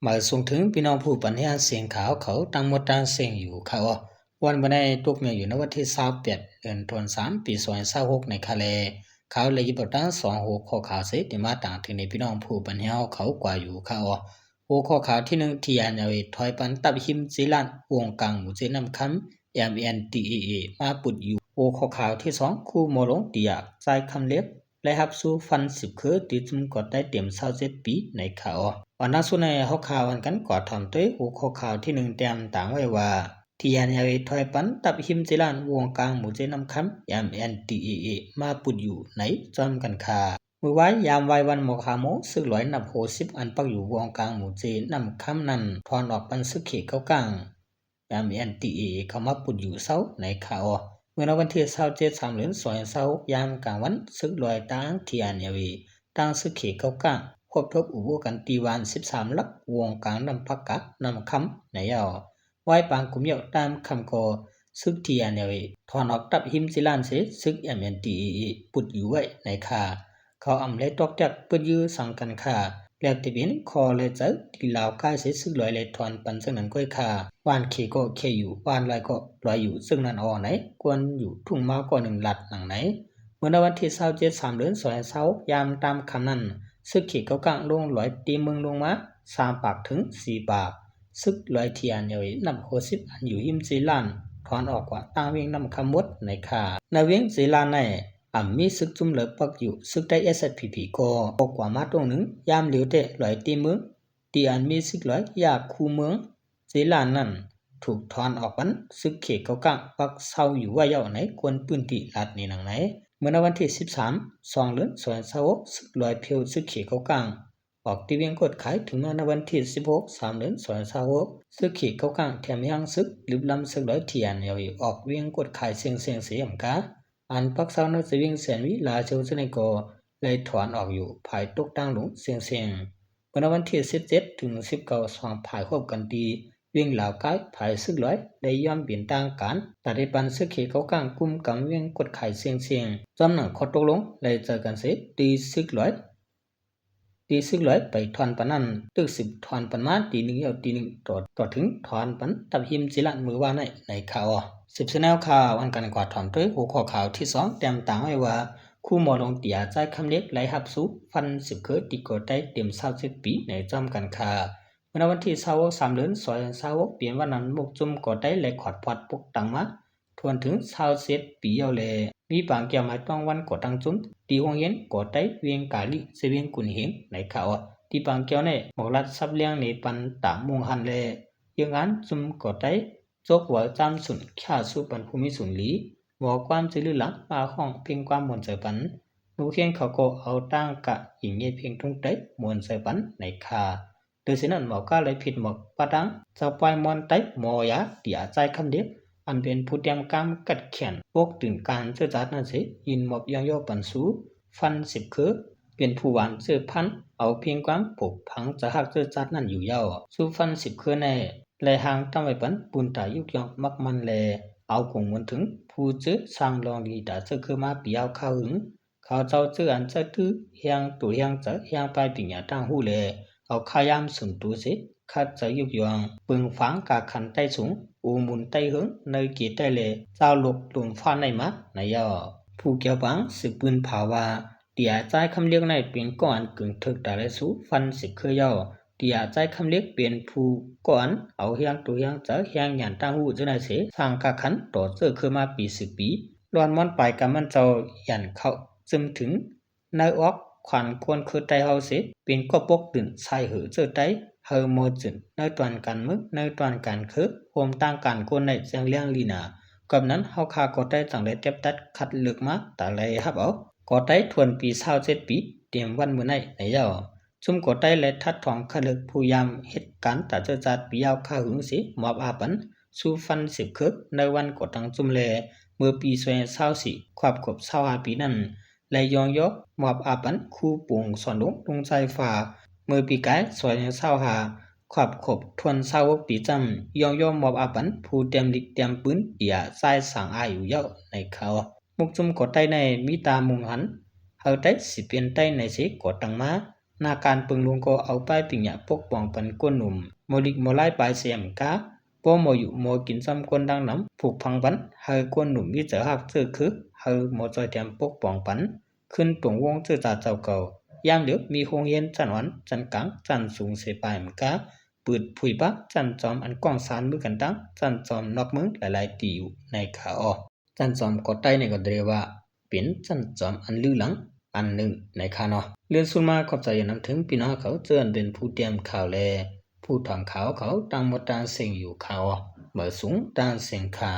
ມາສົ່ງເຖິງພີ່ນ້ອງຜູ້ປັນແຮງສຽງຂ່າວເຂົາທັງໝົດທັງເສັງຢູ່ຄ່າເນາະ. ວັນມື້ໃນຕົກເມຍຢູ່ໃນວັນທີຊາວແປດ ເດືອນທັນວາ ປີສອງພັນຊາວຫົກ ໃນຄ່າແລ. ຂ່າວລະຫຍັບເອົາທັງສອງຫົວຂໍ້ຂ່າວເສ ໄດ້ມາຕາງເຖິງໃນພີ່ນ້ອງຜູ້ປັນແຮງເຂົາກວ່າຢູ່ຄ່າເນາະ. ຫົວຂໍ້ຂ່າວທີໜຶ່ງ ທີເອັນແອລເອ ຖອຍປັນຕັບຫິມເຈລານ ວົງກາງໝູ່ເຈນ້ຳຄຳ ເອັມເອັນທີເອເອ ມາປຸດຢູ່. ຫົວຂໍ້ຂ່າວທີສອງ ຄູໝໍຫຼວງເຕຍ ຈ່າຍຄຳເລັກ ໄດ້ຮັບຊູຟັນສິບຄື ຕິດຊຸມກໍ່ໄຕ້ເຕັມຊາວເຈັດປີໃນຄ່າເນາະ. ອັນໜ້າສຸດໃນຫົວຂໍ້ຂ່າວອັນກັນກວາດຖອມໂດຍຫົວຂໍ້ຂ່າວທີໜຶ່ງ ແຕ້ມຕາງໄວ້ວ່າ ທີເອັນແອລເອ ຖອຍປັນຕັບຫິມເຈລານ ວົງກາງໝູ່ເຈນ້ຳຄຳ ເອັມເອັນທີເອເອ ມາປຸດຢູ່ໃນຈ້ອມກັນຄ່າ. ມື້ວາຍ ຍາມວາຍວັນໝອກຫ້າໂມງ ຊຶກລອຍນັບຫົກສິບ ອັນປັກຢູ່ວົງກາງໝູ່ເຈນ້ຳຄຳນັ້ນ ຖອນອອກປັນຊຶກເຂດເກົ້າກ້າງ ເອັມເອັນທີເອເອ ເຂົ້າມາປຸດຢູ່ເຊົ້າໃນຄ່າເນາະ. ເມື່ອໃນວັນທີຊາວເຈັດ ສາມເດືອນ ສອງພັນຊາວຫົກ ຍາມກາງວັນ ຊຶກລອຍຕາງ ທີເອັນແອລເອ ຕາງຊຶກເຂດເກົ້າກ້າງ ພົບທົບອຸໂບກັນທີ່ວານສິບສາມຫຼັກ ວົງກາງນ້ຳພັກກາ ນ້ຳຄຳໃນເນາະ. ວາຍປາງກຸມເຍົາະຕາມຄຳກໍ ຊຶກ ທີເອັນແອລເອ ຖອນອອກຕັບຫິມເຈລານເສ ຊຶກ ເອັມເອັນທີເອເອ ປຸດຢູ່ໄວ້ໃນຄ່າ. ເຂົາອຳໄລຕອກແຕກປຶດຢື້ສັງກັນຄ່າ ແລ້ວແຕ່ເປັນຂໍ້ລາຍຈ່າຍທີ່ລາວກາຍເສ ຊຶກລອຍແລຖອນປັນເຊິ່ງນັ້ນກ້ອຍຄ່າ. ຫວ່ານເຂກໍເຂຢູ່ ຫວ່ານລອຍກໍລອຍຢູ່ເຊິ່ງນັ້ນເນາະ ໃນກວນຢູ່ທຸ່ງມາວກໍໜຶ່ງລັດໜັງໃນ. ເມື່ອໃນວັນທີຊາວເຈັດ ສາມເດືອນ ສອງພັນຊາວຫົກ ຍາມຕາມຄຳນັ້ນ ຊຶກເຂດເກົ້າກ້າງລົງລອຍຕີເມືອງລົງມາ ສາມປາກເຖິງສີ່ປາກ ຊຶກລອຍ ທີເອັນແອລເອ ນັບຫົກສິບ ອັນຢູ່ຫິມເຈລານ ຖອນອອກກວ່າຕາງວຽງນ້ຳຄຳໝົດໃນຄ່າ. ໃນວຽງເຈລານໃນ ອຳມີຊຶກຈຸ້ມເລີປັກຢູ່ ຊຶກໄດ້ ເອສເອັສພີພີ ກໍອອກກວ່າມາຕົງໜຶ່ງ. ຍາມຫຼຽວແຕ່ລອຍຕີເມືອງ ທີ່ອັນມີຊຶກລອຍຢາກຄູ່ເມືອງເຈລານນັ້ນ ຖືກຖອນອອກປັນຊຶກເຂດເກົ້າກ້າງ ປັກເຊົາຢູ່ໄວ້ເຍົາະໃນກວນພື້ນທີ່ລັດນີ້ໜັງໃນ. ເມື່ອໃນວັນທີສິບສາມ ສອງເດືອນ ສອງພັນຊາວຫົກ ຊຶກລອຍເພວ ຊຶກເຂດເກົ້າກ້າງ ອອກຕີວຽງກົດຂາຍ. ເຖິງມາໃນວັນທີສິບຫົກ ສາມເດືອນ ສອງພັນຊາວຫົກ ຊຶກເຂດເກົ້າກ້າງ ແຖມແຮງຊຶກລຶບລ້ຳຊຶກລອຍ ທີເອັນແອລເອ ອອກວຽງກົດຂາຍເສັງໆ ເສຍອຳກາ ອັນປັກເຊົາໃນຊະວຽງແສນວີ ລາຊຽວຊະນີ້ກໍໄດ້ຖອນອອກຢູ່ພາຍຕົກທາງຫຼວງເສັງໆ. ເມື່ອໃນວັນທີສິບເຈັດ ເຖິງສິບເກົ້າ ສອງຝ່າຍຮົບກັນທີ່ວຽງລາວກາຍ ຝ່າຍຊຶກລອຍໄດ້ຍອມເປັນທາງການ ຕາໄດ້ປັນຊຶກເຂດເກົ້າກ້າງ ກຸມກຳວຽງກົດຂາຍເສັງໆ ຈອມໜັງຂໍ້ຕົກລົງໄດ້ເຈີກັນເສ ທີ່ຊຶກລອຍ ທີ່ຊຶກລອຍໄປຖອນປັນນັ້ນ ຖືກສືບຖອນປັນມາຕີໜຶ່ງເຍົາະ ຕີໜຶ່ງ ຕໍ່ ຕໍ່ເຖິງຖອນປັນຕັບຫິມເຈລານມື້ວານໃນ ໃນຂ່າວ. ສືບສະແນວຂ່າວອັນກັນກວາດຖອມໂດຍຫົວຂໍ້ຂ່າວທີສອງ ແຕ້ມຕາງໄວ້ວ່າ ຄູໝໍຫຼວງເຕຍ ຈ່າຍຄຳເລັກ ໄດ້ຮັບຊູຟັນສິບຄື ຕິດກໍ່ໄຕ້ເຕັມຊາວເຈັດປີໃນຈ້ອມກັນຄ່າ. ເມື່ອໃນວັນທີຊາວຫົກ ສາມເດືອນ ສອງພັນຊາວຫົກ ເປັນວັນອັນໝົກຈຸ້ມກໍ່ໄຕ້ ແລະ ຂອດພອດປົກຕັ້ງມາ ທວນເຖິງຊາວເຈັດປີແລ້ວແລ. ມີປາງແກ້ວໝາຍຕ້ອງວັນກໍ່ຕັ້ງຈຸ້ມ ທີ່ໂຮງຮຽນກໍ່ໄຕ້ວຽງກາລີ ເຊວຽງກຸນເຮງ ໃນຂ່າວ. ທີ່ປາງແກ້ວໃນ ໝອກລັດສັບລ້ຽງເນປັນຕາມຸງຫັນ ແລະ ເຍືອງອານຈຸ້ມກໍ່ໄຕ້ ຈົກເຫວີຈາມສູນ ຂ້າສູ່ປັນພູມີສູນຫຼີ ໝໍກວາມຈື່ລືຫຼັງ ມາຮ້ອງເພງຄວາມມ່ວນໃຈປັນ. ລູກຮຽນເຂົາກໍເອົາຕ່າງກະຍິງເຍເພງທຸງໄຕ້ ມ່ວນໃຈປັນ ໃນຄ່າ. ໂດຍສະນັ້ນ ໝໍກາໄລພິດໝອກປາດາງ ຈາກປາຍມອນໄຕ້ ໝໍຢາເຕຍ ຈ່າຍຄຳເດັກ ອັນເປັນຜູ້ຕຽມການກັດແຂນ ປົກຕຶງການເຈີຈາດນັ້ນເສ ຍື່ນມອບຍ້ອງຍໍປັນຊູຟັນສິບຄື ເປັນຜູ້ຫວານເຈີພັນ ເອົາເພງຄວາມຜູກຝັງຈາກຮັກເຈີຈາດນັ້ນຢູ່ເຍົາະ. ຊູຟັນສິບຄືໃນ ໄລ່ຮ່າງຕຳໄວ້ປັນບຸນຕາຍົກຍ້ອງມັກໝັ້ນ ແລ ເອົາກົງມູນເຖິງຜູ້ເຈີຊ່າງລອງດີຕາເຈີຄືມາປີຍາວຄາວຫຶງ. ເຂົາເຈົ້າເຈີອັນເຈີຕື້ ແຮງໂຕແຮງໃຈ ແຮງປາຍປີຍາຕ່າງຮູ້ ແລ ເອົາຄ່າຍາມສູນໂຕເສ ຂັດໃຈຍົກຍ້ອງ ເບິ່ງຟັງກາກຂັນໄຕ້ສູງ ອູມູນໄຕ້ເຫິງ ໃນເກໄຕ້ ແລ ຈາວໂລກລົມຟ້າໃນມາ ໃນເຍົາະ. ຜູ້ກ່ຽວປາງສືບປືນພາວວ່າ ເຕຍ ຈ່າຍຄຳເລັກ ໃນເປັນກ້ອງອັນກຶງເທິກຕາແລຊູຟັນສິບຄືເຍົາະ. ເຕຍ ຈ່າຍຄຳເລັກ ເປັນຜູ້ກ້ອນເອົາແຮງໂຕແຮງໃຈ ແຮງຍານຕ່າງຮູ້ເຈົ້ານາຍເສ ສ້າງກາກຂັນຕໍ່ເຈີຄືມາປີສິບປີ ລອດມ່ອນປາຍກຳມັນເຈົ້າ ຢັນເຂົ້າເຈີມເຖິງໃນອອກຂວັນຄົນຄືໄຕ້ເຮົາເສ ເປັນກໍປົກຕຶງຊາຍເຫີເຈີໄຕ້ ເຮີມໍຈືນ ໃນຕອນການເມືອງ ໃນຕອນການຄື ໂຮມຕັ້ງການຄົນໃນແຈ້ງແລງລີນາ. ກັບນັ້ນ ເຮົາຂ້າກໍໄດ້ຈັ່ງໄດ້ແຕັບຕັດຄັດເລືອກມາ ຕາໄລ່ຮັບເອົາກໍໄດ້ທວນປີຊາວເຈັດປີ ເຕັມວັນມື້ໃນໃນເຍົາະ. ຊຸມກໍໄດ້ ແລະ ທັດທອງຄັດເລືອກຜູ້ຍາມເຮັດການຕາເຈີຈາດປີຍາວຄາຫຶງເສ ມອບອາປັນຊູຟັນສິບຄື ໃນວັນກໍ່ຕັ້ງຈຸ້ມ ແລ ເມື່ອປີສອງພັນຊາວສີ່ ຄວບຄົບຊາວຫ້າປີນັ້ນ ແລ ຍ້ອງຍໍມອບອາປັນຄູປົງສອນຫຼົງລຸງຊາຍຟ້າ ເມື່ອປີກາຍສອງພັນຊາວຫ້າ ຄວບຄົບທວນຊາວຫົກປີຈ້ຳ ຍ້ອງຍໍມອບອາປັນຜູ້ແຕ້ມລິກແຕ້ມປືນເຕຍ ຊາຍສາງອາຍຸເຍົາະໃນເຂົາ. ໝົກຈຸ້ມກໍໄດ້ໃນມີຕາມຸງຫັນ ເຮົາໄດ້ຊິເປັນໄດ້ໃນເສກໍ່ຕັ້ງມາ ໜ້າການເປິງລຸງກໍເອົາປ້າຍປິງຍາປົກປ້ອງປັນຄົນໜຸ່ມ ມໍລິກມໍລາຍປາຍແສນກາ ບໍ່ມໍຢູ່ມໍກິນຊ້ຳຄົນດັ່ງນຳ ຜູກຝັງປັນໃຫ້ຄົນໜຸ່ມມີໃຈຮັກເຈີຄື ໃຫ້ມໍຊ່ອຍແຖມປົກປ້ອງປັນ ຄືນຕົງວົງເຈີຈາເຈົ້າເກົ່າ. ຍາມດຽວມີໂຮງຮຽນຊັ້ນອ່ອນ, ຊັ້ນກາງ, ຊັ້ນສູງເສຍປາຍມະກາ ປືດຜຸຍປະຊັ້ນຈອມອັນກ້ອງສານມືກັນຕັ້ງ ຊັ້ນຈອມນອກເມືອງຫຼາຍໆທີ່ຢູ່ໃນຂາອອກ. ຊັ້ນຈອມເກາະໃຕ້ນີ້ກໍໄດ້ວ່າເປັນຊັ້ນຈອມອັນລືຫຼັງອັນໜຶ່ງໃນຂາເນາະ. ເລື່ອງສຸດມາຂອບໃຈນຳເຖິງພີ່ນ້ອງເຂົາເຈີ່ອນເປັນຜູ້ຕຽມຂ່າວ ແລະ ຜູ້ຖອມຂ່າວເຂົາທັງໝົດທັງເສັງຢູ່ຂາອອກ ເບີສູງຕ່າງເສັງຂາ.